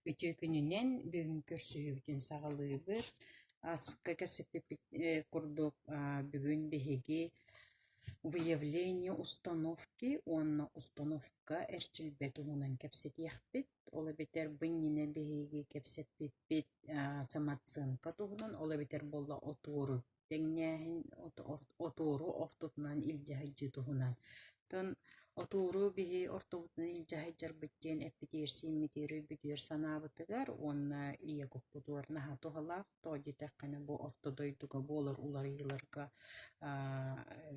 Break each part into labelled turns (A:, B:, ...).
A: Үтүө күнүнэн бүгүн көрсүһүүбүтүн саҕалыыбыт. Ааспыкка кэпсэппиппит курдук бүгүн биһиги выявление установки уонна установка эрчилбэ туһунан кэпсэтиэхпит. Ол эбэтэр бу иннинэ биһиги кэпсэппиппит самооценка туһунан, ол эбэтэр буолла отуору тэҥнээһин отуору ортотунан илдьэ сылдьыы туһунан. Оттон отуору биһи ортобутунан илдьэ сылдьарбыт диэн эппитигэр-сииммитигэр, өйбүтүгэр санаабытыгар уонна ийэ куппутугар наһаа туһалаах. Тоҕо диэтэххинэ бу орто дойдуга буолар уларыйыыларга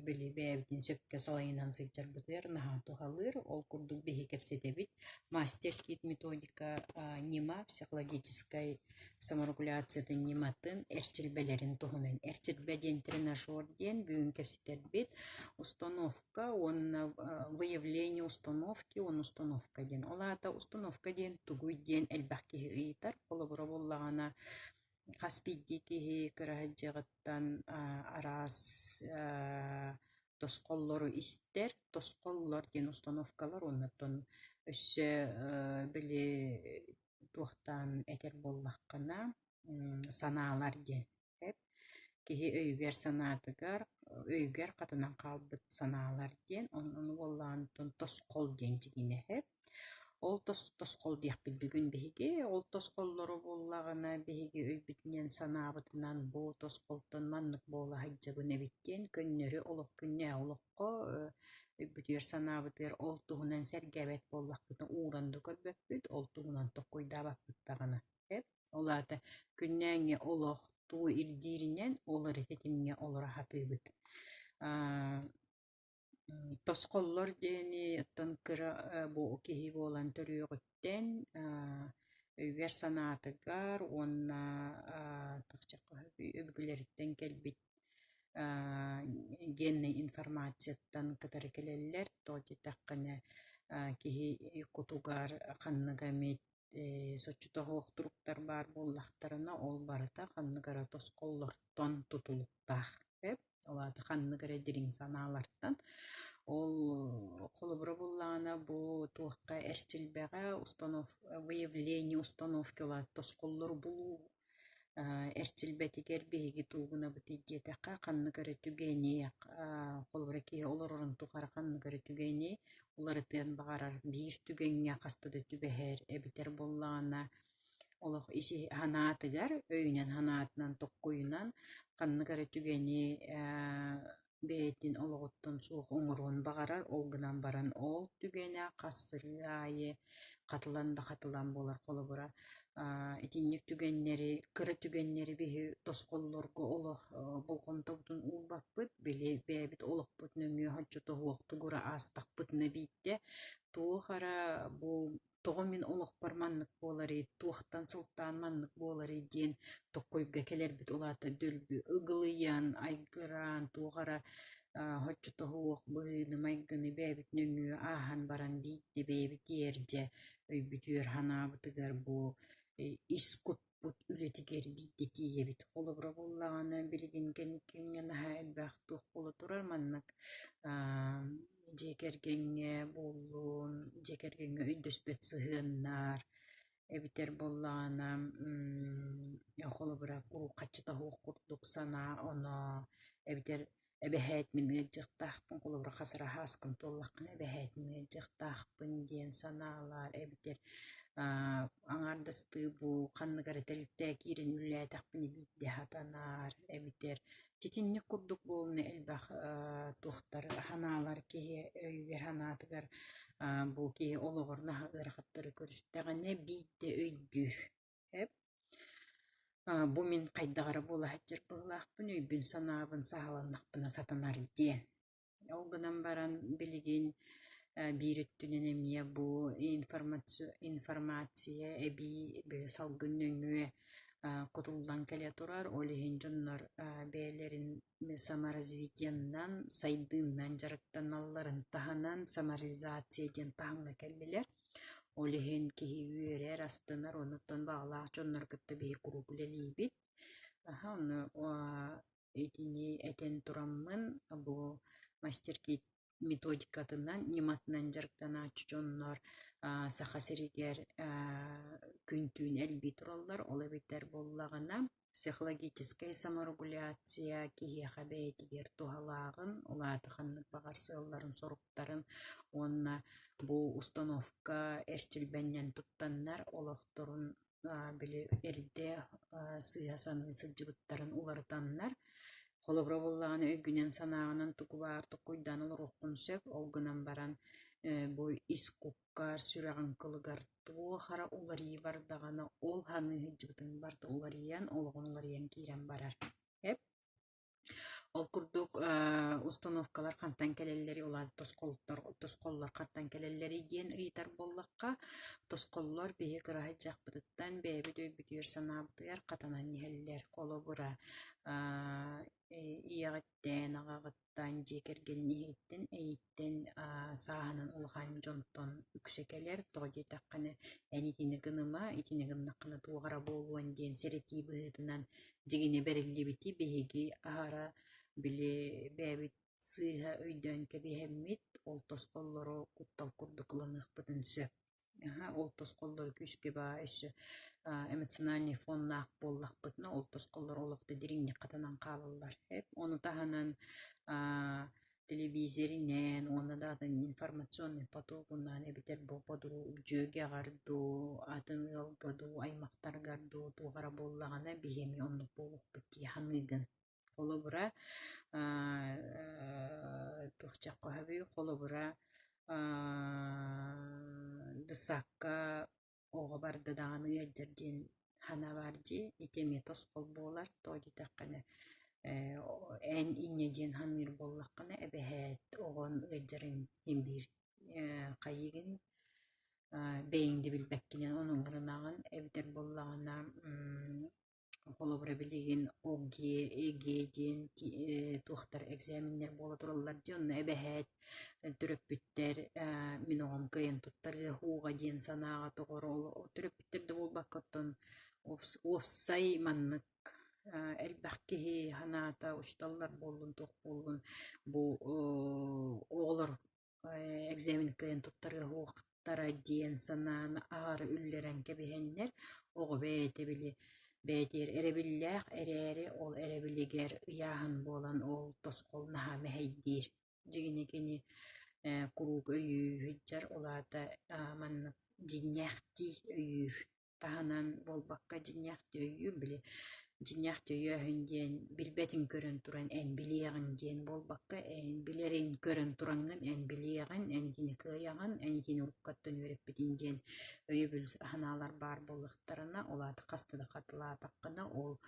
A: били бэйэбитин сөпкө салайынан сылдьарбытыгар наһаа туһалыыр. Ол курдук биһи кэпсэтэбит. Мастер-кит методика ньыма психологическай саморегуляциятын ньыматын, эрчилбэлэрин туһунан. Эрчилбэ диэн тренажер диэн бүгүн кэпсэтэрбит установка уонна выявление установки уонна установка диэн. Ол аата установка диэн тугуй диэн элбэх киһи ыйытар. Холобура буоллаҕына, хас биирдии киһи кыра сылдьыаҕыттан араас тосхоллору истэр. Тосхоллор диэн установкалар уонна өссө били туохтаан этэр буоллаххына, санаалар диэн эп. Киһи өйүгэр-санаатыгар, өйүгэр хатанан хаалбыт санаалар диэн, ону буоллаҕына тосхол диэн дьиҥинэһэр. Ол тосхол диэхпит бүгүн биһиги, ол тосхоллору буоллаҕына биһиги өйбүтүнэн, санаабытынан бу тосхолтон маннык буола сылдьабын эбит диэн көннөрү олох күннээҕи олоххо өйбүтүгэр-санаабытыгар ол туһунан сэргээбэт буоллахпытына ууран да көрбөппүт, ол туһунан толкуйдаабаппыт даҕаны. Ол аата күннээҥҥи олох тугу ирдииринэн ол эрэ тэтимҥэ олоро сатыыбыт. Тосхоллор диэни оттон кыра бу киһи буолан төрүөҕүттэн өйүгэр-санаатыгар уонна өбүгэлэриттэн кэлбит геннэй информацияттан кытары кэлэллэр. Тоҕо диэтэххинэ киһи кутугар ханнык эмит соччото суох туруктар баар буоллахтарына, ол барыта ханнык эрэ тосхоллортон тутулуктаах. Ол аата ханнык эрэ дириҥ санаалартан. Ол холобура буоллаҕына бу туохха эрчилбэҕэ выявление установки ол аата тосхоллору булуу эрчилбэтигэр биһиги тугунабытый диэтэххэ, ханнык эрэ түгэни, холобура киһи олорорун тухары ханнык эрэ түгэни уларытыан баҕарар, биир түгэҥҥэ хаста да түбэһэр эбэтэр буоллаҕына олох ис санаатыгар, өйүнэн санаатынан, токкуйунан ханнык эрэ түгэни бэйэтин олоҕуттан суох оҥоруон баҕарар, ол гынан баран ол түгэнэ хас сырыы аайы хатылан да хатылан буолар. Холобура, итинник түгэннэри, кыра түгэннэри биһи тосхоллорго олох болҕомтобутун уурбаппыт, били бэйэбит олохпут нөҥүө соччото суох тугура аастахпытына биирдэ туох эрэ бу тоҕо мин олохпор маннык буоларый, туохтан сылтаан маннык буоларый диэн токкуйга кэлэрбит улаата дөлбү ыгылыйан, айгыраан, туох эрэ соччото суох быһыыны-майгыны бэйэбит нөҥүө ааһан баран биирдэ бэйэбит иэрдьэ өйбүтүгэр санаабытыгар бу ис куппут үлэтигэр биирдэ тиийэбит. Холобура буоллаҕына, билигин кэнникиҥҥэ наһаа элбэх туох буола турар маннык дьиэ кэргэҥҥэ буоллун, дьиэ кэргэҥҥэ өйдөспөт сыһыаннар эбэтэр буоллаҕына холобура куруук хаччыта суох курдук санаа-оноо эбэтэр эбэһээт мин ыалдьыахтаахпын, холобура хас эрэ аһааскын туоллаххына эбэһээт мин ыалдьыахтаахпын диэн санаалар эбэтэр аҥаардастыы бу ханнык эрэ тэрилтэ киирэн үлэлээтэхпинэ биирдэ сатанар эбэтэр Итинник курдук буолууну элбэх туохтар санаалар киһи өйүгэр-санаатыгар бу киһи олоҕор наһаа ыарахаттары көрүстэҕинэ биирдэ өйдүүр. Бу мин хайдах эрэ буола сылдьар быһыылаахпын, өйбүн-санаабын сааһыланнахпына сатанар диэн. Ол гынан баран билигин биир өттүнэн эмиэ бу информация эбии салгын нөҥүө кутуллан кэлэ турар. Ол иһин дьоннор бэйэлэрин саморазвитиеннан, сайдыыннан дьарыктаналларын таһынан самореализация диэн таһымҥа кэллилэр. Ол иһин киһи үөрэр, астынар, онуттан баҕалаах дьоннору кытта биһи куруук үлэлиибит. Аһа ону Итини этэн тураммын, бу мастер-кит методикатынан, ньыматынан дьарыктанааччы дьоннор Саха сиригэр. күн-түүн элбии тураллар. Ол эбэтэр буоллаҕына психологическай саморегуляция киһиэхэ бэйэтигэр туһалааҕын, ол аата ханнык баҕар сыалларын-соруктарын уонна бу установка эрчилбэнньэн туттаннар олохторун били эрдэ сыыһа саныы сылдьыбыттарын уларытаннар, холобура буоллаҕына өйгүнэн-санааҕынан тугу баар токуйдаан олоруоххун сөп, ол гынан баран бу ис куккар, сүрэҕиҥ кылыгар туох эрэ уларыйыы бардаҕына, ол саныы сылдьыбытыҥ барыта уларыйан, олоҕун уларыйан киирэн барар. Эп Ол курдук установкалар хантан кэлэллэрий, ол аата тосхоллор хантан кэлэллэрий диэн ыйытар буоллахха, тосхоллор биһи кыра сылдьахпытыттан бэйэбит өйбүтүгэр-санаабытыгар хатанан иһэллэр. Холобура, ийэҕиттэн, аҕаҕыттан, дьиэ кэргэнин иһиттэн, эйиттэн сааһынан улахан дьонтон үксэ кэлэр. Тоҕо диэтэххинэ, эн итини гыныма, итини гыннаххына туох эрэ буолуон диэн сэрэтии быһыытынан Дьигинэ бэриллибити биһиги аһара били бэйэбит сыыһа өйдөөн кэбиһэммит, ол тосхоллору куттал курдук ылыныахпытын сөп. Аһа, ол тосхоллору күүскэ баа өссө эмоциональный фоннаах буоллахпытына, ол тосхоллор олох да дириҥник хатанан хаалаллар. Ону таһынан телевизоринэн уонна да атын информационнай потогунан эбэтэр бу дьүөгэҕэр дуу, атын ыалга дуу, аймахтаргар дуу туох эрэ буоллаҕына биһи эмиэ оннук буолуохпут дии саныыгын. Холобура, туох диэххэ холобура, десакка оҕо барда даҕаны ыалдьар диэн санаа баар дии, ити эмиэ тосхол буолар, тоҕо диэтэххинэ эн инньэ диэн саныыр буоллаххына эбэһээт оҕон ыалдьарын син биир хайыыгын бэйэҥ да билбэккинэн ону ыҥырынаҕын эбэтэр буоллаҕына Холобура, билигин ОГЭ, ЕГЭ диэн туохтар экзаменнар буола тураллар дии, онно эбэһээт төрөппүттэр мин оҕом кыайан туттарыа уоҕа диэн санааҕа тоҕо төрөппүттэр да буолбакка оттон уопсай маннык элбэх киһи санаата учууталлар буоллун туох буоллун бу оҕолор экзамен кыайан туттарыахтара диэн санааны аһары үллэрэн кэбиһэннэр, оҕо бэйэтэ били бэйэтигэр эрэбиллээх эрээри, ол эрэбилигэр ыйааһын буолан ол тосхол наһаа мэһэйдиир. Дьиҥинэ кини куруук өйүү сылдьар, ол аата маннык дьиҥнээхтии өйүүр таһынан буолбакка дьиҥнээх өйүүр били дьиҥнээх өйөөһүн диэн билбэтин көрөн туран эн билиэҕиҥ диэн буолбакка эн билэрин көрөн тураҥҥын эн билиэҕин эн итини кыайаҕын эн итини уруккаттан үөрэппитин диэн өйөбүл санаалар баар буоллахтарына ол аата хаста да хатылаатаххына ол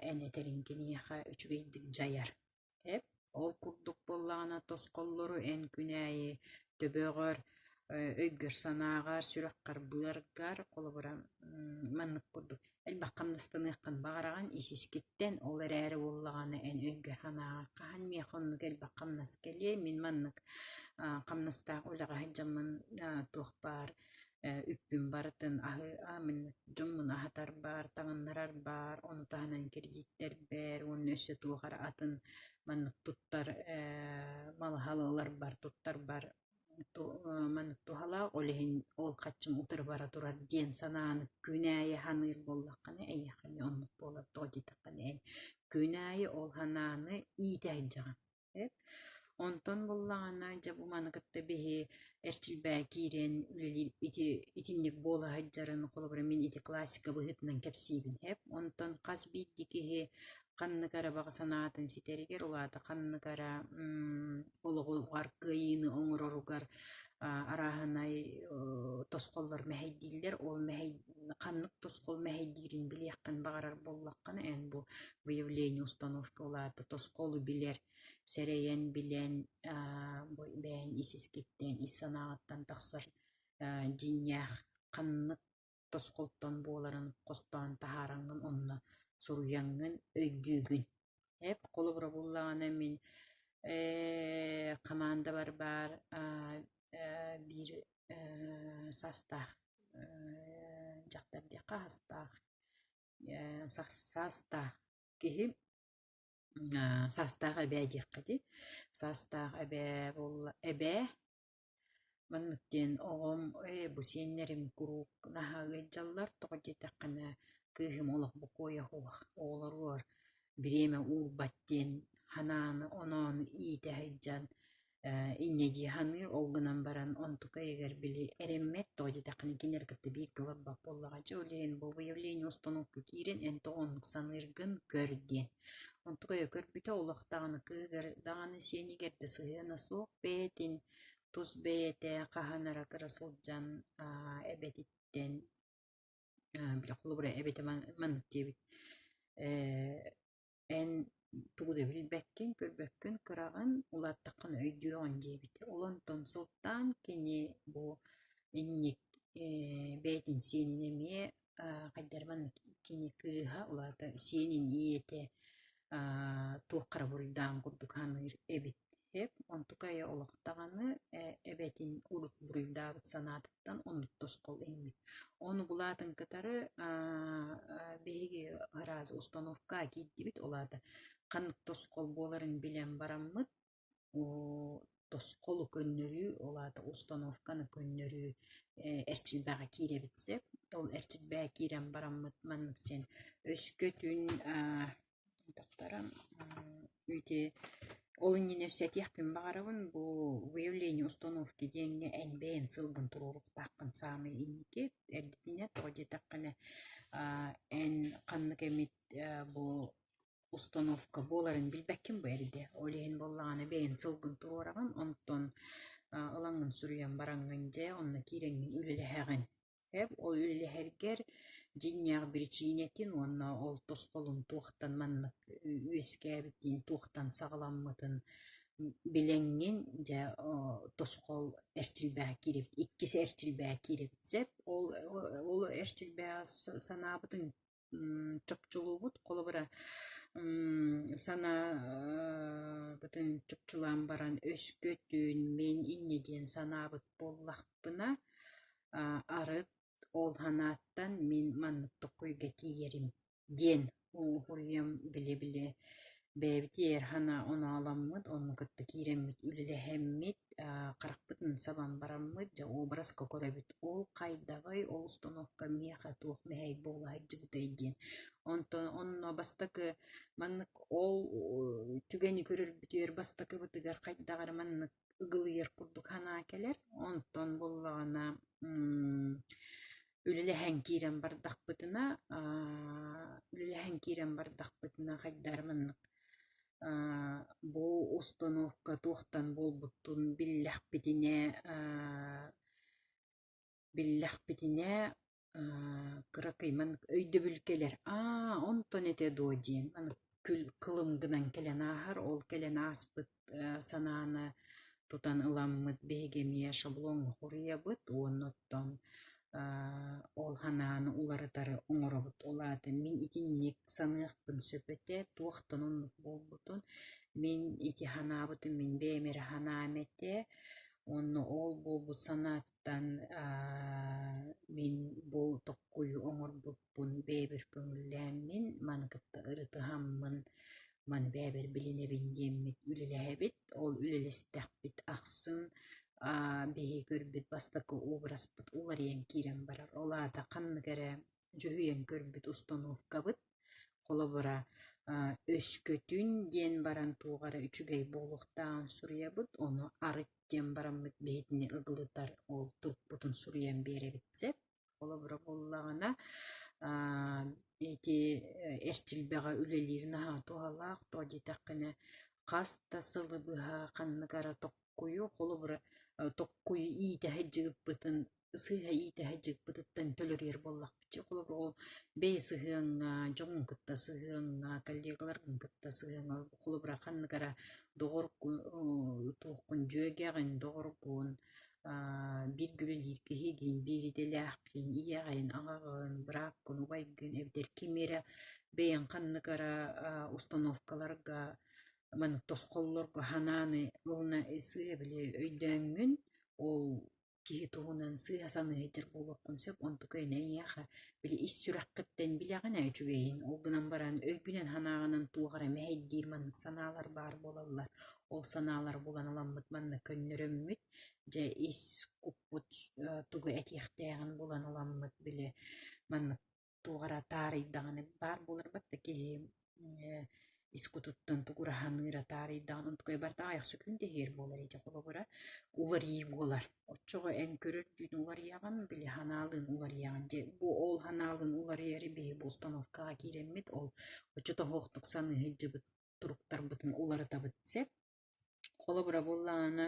A: эн этэриҥ киниэхэ үчүгэйдик дьайар. Эп ол курдук буоллаҕына тосхоллору эн күн аайы төбөҕөр, өйгөр-санааҕар, сүрэххэр-быаргар, холобура, маннык курдук элбэх хамнастаныаххын баҕараҕын ис-искиттэн, ол эрээри буоллаҕына эн өйгөр-санааҕар хаһан миэхэ оннук элбэх хамнас кэлиэй, мин маннык хамнастаах үлэҕэ сылдьаммын туох баар үппүн барытын аһыы дьоммун аһатар баар, таҥыннарар баар, ону таһынан кредиттэрбэр уонна өссө туох эрэ атын маннык туттар малаһал ыларбар, туттарбар маннык туһалаах, ол иһин ол хаччым утары бара турар диэн санааны күн аайы саныыр буоллаххына, эйиэхэ эмиэ оннук буолар, тоҕо диэтэххинэ эн күн аайы ол санааны иитэ сылдьаҕын. Онтон буоллаҕына, дьэ бу маны кытта биһи эрчилбээ киирэн үлэлиир ити итинник буола сылдьарын, холобура мин ити классика быһыытынан кэпсиибин эп. Онтон хас биирдии киһи ханнык эрэ баҕа санаатын ситэригэр, ол аата ханнык эрэ олоҕугар кыайыыны оҥороругар арааһынай тосхоллор мэһэйдииллэр. Ол мэһэй ханнык тосхол мэһэйдиирин билиэххин баҕарар буоллаххына, эн бу выявление установка ол аата тосхолу билэр, сэрэйэн билэн бу бэйэҥ ис-искиттэн, ис санааҕыттан тахсар дьиҥнээх ханнык тосхолтон буоларын хостоон таһаараҥҥын онно суруйаҥҥын өйдүүгүн. Эп холобура буллаҕына мин хамаандабар баар биир састаах дьахтар диэххэ састаах саастаах киһи саастаах эбээ диэххэ дии. Саастаах эбээ буолла эбээ. Маннык диэн оҕом ээ бу сиэннэрим куруук наһаа ыалдьаллар, тоҕо диэтэххинэ кыыһым олох бокуойа суох, оҕолоругар бириэмэ уурбат диэн санааны оноон иитэ сылдьан инньэ дии саныыр, ол гынан баран онтукайыгар били эрэммэт, тоҕо диэтэххинэ кинилэри кытта бииргэ олорбот буоллаҕа дьэ ол иһин бу выявление установка киирэн эн тоҕо оннук саныыргын көр диэн. Онтукайа көрбүтэ олох даҕаны кыыһыгар даҕаны сиэнигэр да сыһыана суох бэйэтин тус бэйэтэ хаһан эрэ кыра сылдьан эбэтиттэн били холобура эбэтэ маннык диэбит эн тугу да билбэккин, көрбөккүн, кыраҕын, улааттаххына өйдүөҕүн диэбитэ. Ол онтон сылтаан кини бу инник бэйэтин сиэнин эмиэ хайдах эрэ маннык кини кыыһа, ол аата сиэнин ийэтэ туохха эрэ буруйдаан курдук саныыр эбит. Эп онтукайа олох даҕаны эбэтин урут буруйдаабыт санаатыттан оннук тосхол иҥмит. Ону булаатын кытары биһиги ыраас установка киирдибит, ол аата ханнык тосхол буоларын билэн бараммыт, тосхолу көннөрүү, ол аата установканы көннөрүү эрчилбэҕэ киирэбит сөп. Ол эрчилбэҕэ киирэн бараммыт маннык диэн өскөтүн Ити ол иннинэ өссө этиэхпин баҕарабын, бу выявление установки диэҥҥэ эн бэйэҥ сылгын туруоруохтааххын саамай инники эрдэтинэ, тоҕо диэтэххинэ эн ханнык эмит бу установка буоларын билбэккин бу эрдэ. Ол иһин буоллаҕына бэйэҥ сылгын туруораҕын, онтон ылаҥҥын суруйан бараҥҥын дьэ онно киирэҥҥин үлэлэһэҕин. Эп ол үлэлэһэргэр дьиҥнээх биричиинэтин уонна ол тосхолун туохтан маннык үөскээбитин, туохтан саҕаламмытын билэҥҥин дьэ тосхол эрчилбэҕэ киирэбит, иккис эрчилбэҕэ киирэбит сөп. Ол ол эрчилбэҕэ санаабытын чопчулуубут. Холобура, санаабытын чопчулаан баран өскөтүн мин инньэ диэн санаабыт буоллахпына, арыт ол санааттан мин маннык толкуйга тиийэрим диэн уһуйам били-били бэйэбитигэр санаа онооламмыт, онно кытта киирэммит үлэлэһэммит, харахпытын сабан бараммыт, дьэ образка көрөбүт, ол хайдаҕый, ол установка миэхэ туох мэһэй буола сылдьыбытай диэн. Онтон онно бастакы маннык ол түгэни көрөрбүтүгэр бастакыбытыгар хайдах эрэ маннык ыгылыйар курдук санаа кэлэр. Онтон буоллаҕына үлэлэһэн киирэн бардахпытына үлэлэһэн киирэн бардахпытына хайдах эрэ маннык бу установка туохтан буолбутун биллэхпитинэ биллэхпитинэ кыракый маннык өйдөбүл кэлэр аа онтон этэ дуо диэн маннык күл кылым гынан кэлэн ааһар ол кэлэн ааспыт санааны тутан ыламмыт биһиги эмиэ шаблоҥҥа хоруйабыт уонна оттон ол санааны уларытары оҥоробут. Ол аата мин итинник саныахпын сөп этэ, туохтан оннук буолбутун мин ити санаабытым мин бэйэм эрэ санаам этэ уонна ол буолбут санааттан мин бу токкуйу оҥорбуппун бэйэбэр көҥүллээммин маны кытта ырытыһаммын маны бэйэбэр билинэбин диэммит үлэлэһэбит. Ол үлэлэстэхпит ахсын биһиги көрбүт бастакы образпыт уларыйан киирэн барар. Ол аата ханнык эрэ дьүһүйэн көрбүт установкабыт холобура өскөтүн диэн баран туох эрэ үчүгэй буолуохтааҕын суруйабыт, ону арыт диэн бараммыт биһитини ыгылытар ол турукпутун суруйан биэрэбит сөп. Холобура буоллаҕына, ити эрчилбэҕэ үлэлиир наһаа туһалаах, тоҕо диэтэххинэ хас да сылы быһа ханнык эрэ токкуйу, холобура токкуйу иитэ сылдьыбыппытын сыыһа иитэ сылдьыбыппытыттан төлөрүйэр буоллахпыт. Холобура ол бэйэ сыһыаҥҥа, дьоҥҥун кытта сыһыаҥҥа, коллегаларгын кытта сыһыаҥҥа, холобура ханнык эрэ доҕоргун туоххун дьүөгэҕин, доҕоргун бииргэ үлэлиир киһигин, биир идэлээххин, ийэҕин, аҕаҕын, бырааккын, убайгын эбэтэр ким эрэ бэйэҥ ханнык эрэ установкаларга маннык тосхоллорго санааны ылына сыыйа били өйдөөҥҥүн ол. киһи туһунан сыыһа саныы сылдьар буолуоххун сөп, онтука эн эйиэхэ били ис сүрэххиттэн билэҕин ээ үчүгэйин, ол гынан баран өйгүнэн-санааҕынан туох эрэ мэһэйдиир маннык санаалар баар буолаллар. Ол санаалары булан ыламмыт манна көннөрөммүт, дьэ ис куппут тугу этиэхтээҕин булан ыламмыт били маннык туох эрэ таарыйдаҕына баар буолар батта киһи ис кутуттан тугу эрэ саныыра таарыйдаҕына онтукай барыта аҕыйах сөкүүндэ иһигэр буолар ити холобура уларыйыы буолар. Оччоҕо эн көрөрдүүн уларыйаҕын, били санаалыын уларыйаҕын. Дьэ бу ол санаалыын уларыйары биһи бу установкаҕа киирэммит ол оччотоһуохтук саныы сылдьыбыт туруктарбытын уларытабыт сөп. Холобура буоллаҕына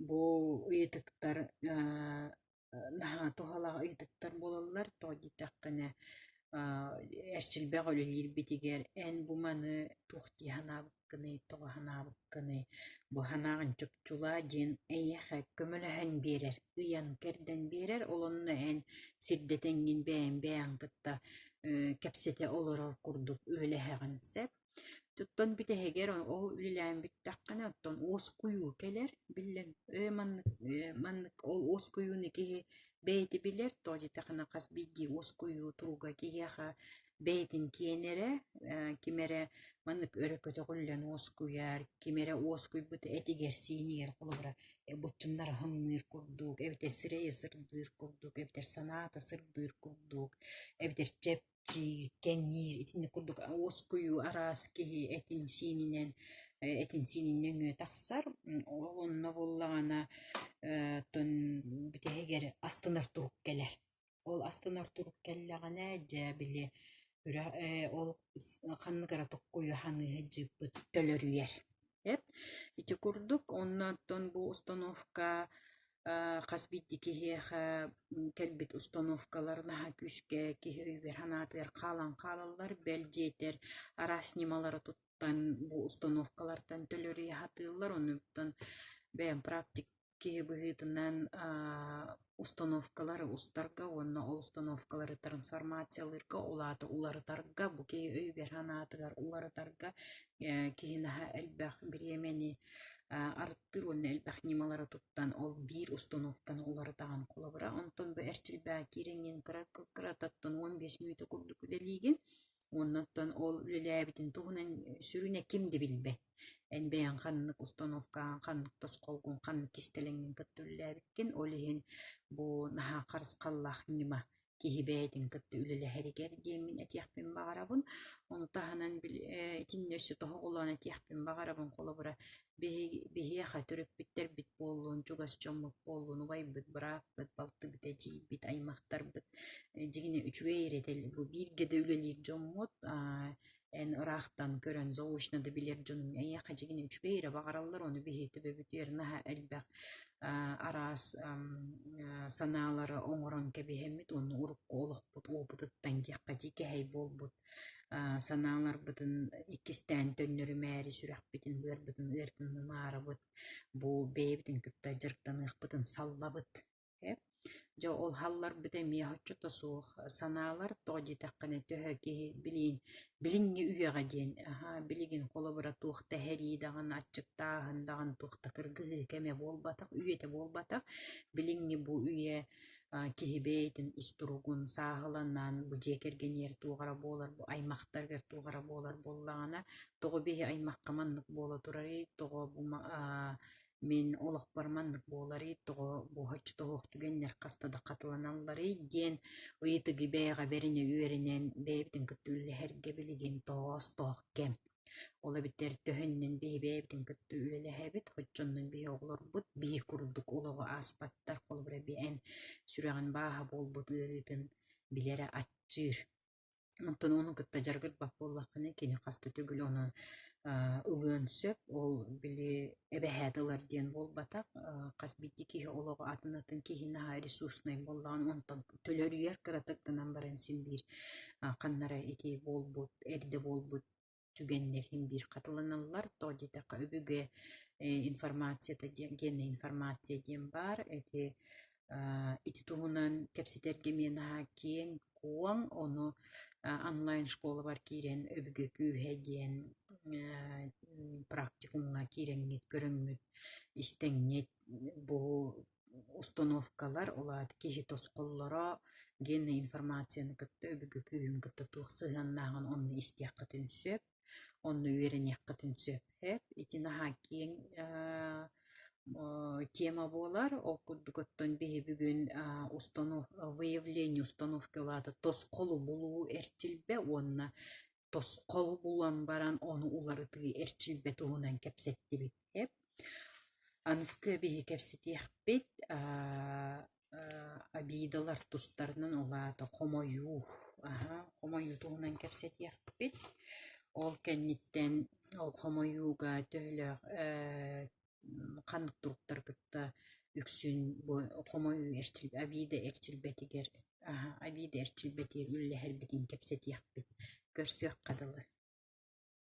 A: бу ыйытыктар наһаа туһалаах ыйытыктар буолаллар. Тоҕо диэтэххинэ эрчилбэх үлэлиирбитигэр эн бу маны туох дии санаабыккыный, тоҕо санаабыккыный, бу санааҕын чопчулаа диэн эйиэхэ көмөлөһөн биэрэр, ыйан-кэрдэн биэрэр. Ол онно эн сирдэтэҥҥин бэйэҥ бэйэҕин кытта кэпсэтэ олорор курдук үлэлэһэҕин сөп. Оттон бүтэһигэр ол үлэлээн бүттэххинэ, оттон уоскуйуу кэлэр, биллэн маннык маннык ол уоскуйууну киһи бэйэтэ билэр, тоҕо диэтэххинэ хас биирдии уоскуйуу туруга киһиэхэ бэйэтин киэнэрэ, ким эрэ маннык өрө көтөҕүллэн уоскуйар, ким эрэ уоскуйбут этигэр-сиинигэр холобура былчыннара һымныыр курдук, эбэтэр сирэйэ сырдыыр курдук, эбэтэр санаата сырдыыр курдук, эбэтэр чэп кэҥиир итинник курдук уоскуйуу араас киһи этин-сиининэн этин-сиинин нөҥүө тахсар. Ол онно буоллаҕына оттон бүтэһигэр астынар турук кэлэр. Ол астынар турук кэллэҕинэ дьэ били ол ханнык эрэ токкуйу саныы сылдьыбыт төлөрүйэр. Ити курдук онно оттон бу установка хас биирдии киһиэхэ кэлбит установкалар наһаа күүскэ киһи өйүгэр-санаатыгар хаалан хаалаллар, бэл диэтэр араас ньымалары туттан бу установкалартан төлөрүйэ сатыыллар, оннуттан бэйэм практик киһи быһыытынан установкалары устарга уонна ол установкалары трансформациялыырга, ол аата уларытарга, бу киһи өйүгэр-санаатыгар уларытарга киһи наһаа элбэх бириэмэни арыттыыр уонна элбэх ньымалары туттан ол биир установканы уларытаҕын холобура. Онтон бу эрчилбэҕэ киирэҥҥин кыра кырататтан 15 мүнүүтэ курдук үлэлиигин уонна оттон ол үлэлээбитин туһунан сүрүнэ ким да билбэт. Эн бэйэҥ ханнык установкаҕын, ханнык тосхолгун, ханнык кистэлэҥҥин кытта үлэлээбиккин, ол иһин бу наһаа харысхаллаах ньыма киһи бэйэтин кытта үлэлэһэригэр диэммин этиэхпин баҕарабын. Ону таһынан итиннэ өссө тоһоҕолоон этиэхпин баҕарабын. Холобура, биһиэхэ төрөппүттэрбит буоллун, чугас дьоммут буоллун, убайбыт, бырааппыт, балтыбыт, эдьиийбит, аймахтарбыт дьиҥинэ үчүгэй эрэ бу бииргэ да үлэлиир дьоммут эн ыраахтан көрөн заочно да билэр дьонуҥ эйиэхэ дьиҥинэ үчүгэй эрэ баҕараллар, ону биһи төбөбүтүгэр наһаа элбэх араас санаалары оҥорон кэбиһэммит уонна урукку олохпут уопутуттан диэххэ дьикэһэй буолбут санааларбытын иккистээн төннөрүмээри сүрэхпитин, быарбытын ыартынымаарыбыт, бу бэйэбитин кытта дьарыктаныахпытын саллабыт. Дьэ ол хаалларбыт эмиэ соччото суох санаалар, тоҕо диэтэххинэ төһө киһи билиин билиҥҥи үйэҕэ диэн аһаа билигин холобура туох да эһэрии даҕаны, аччыктааһын даҕаны, туох да кыргыһыы кэмэ буолбатах, үйэтэ буолбатах. Билиҥҥи бу үйэ киһи бэйэтин ис туругун сааһыланан, бу дьиэ кэргэнигэр туох эрэ буолар, бу аймахтарыгар туох эрэ буолар буоллаҕына, тоҕо биһи аймахха маннык буола турарый, тоҕо бу мин олохпор маннык буоларый, тоҕо буоһаччы-тоһуох түгэннэр хаста да хатыланалларый диэн ыйытыгы бэйэҕэ бэринэ үөрэнэн бэйэбитин кытта үлэлэһэргэ билигин тоҕоостоох кэм. Ол эбэтэр төһөннөн биһи бэйэбитин кытта үлэлэһэбит, оччоннон биһи оҕолорбут биһи курдук олоҕу ааспаттар, холобура эн сүрэҕин бааһа буолбут ыарыытын билэрэ аччыыр. Онтон ону кытта дьарыгырбат буоллаххына, кини хас да төгүл ону ылыан сөп. Ол били эбэһээт ылар диэн буолбатах. Хас биирдии киһи олоҕо атын-атын киһи наһаа ресурснай буоллаҕына, онтон төлөрүйэр кыратык гынан баран син биир ханна эрэ ити буолбут, эрдэ буолбут түгэннэр иһин биир хатыланаллар. Тоҕо диэтэххэ, өбүгэ информацията диэн, геннай информация диэн баар. Ити ити туһунан кэпсэтэргэ эмиэ наһаа киэҥ-куоҥ, ону онлайн-школабар киирэн өбүгэ күүһэ диэн практикумҥа киирэҥҥит, көрөҥҥүт, истэҥҥит бу. установкалар, ол аата киһи тосхоллоро геннай информацияны кытта өбүгэ күүһүн кытта туох сыһыаннааҕын онно истиэххитин сөп, онно үөрэниэххитин сөп. Ити наһаа киэҥ тема буолар. Ол курдук оттон биһи бүгүн выявление установки ол аата тосхолу булуу эрчилбэ уонна тосхол булан баран ону уларытыы эрчилбэ туһунан кэпсэттибит. Аныскы биһи кэпсэтиэхпит обидалар тустарынан ол аата хомойуу хомойуу туһунан кэпсэтиэхпит. Ол кэнниттэн ол хомойууга төһөлөөх ханнык туруктар кытта үксүн бу хомойуу обида эрчилбэтигэр обида эрчилбэтигэр үллэһэрбитин кэпсэтиэхпит. Көрсүөххэ дылы.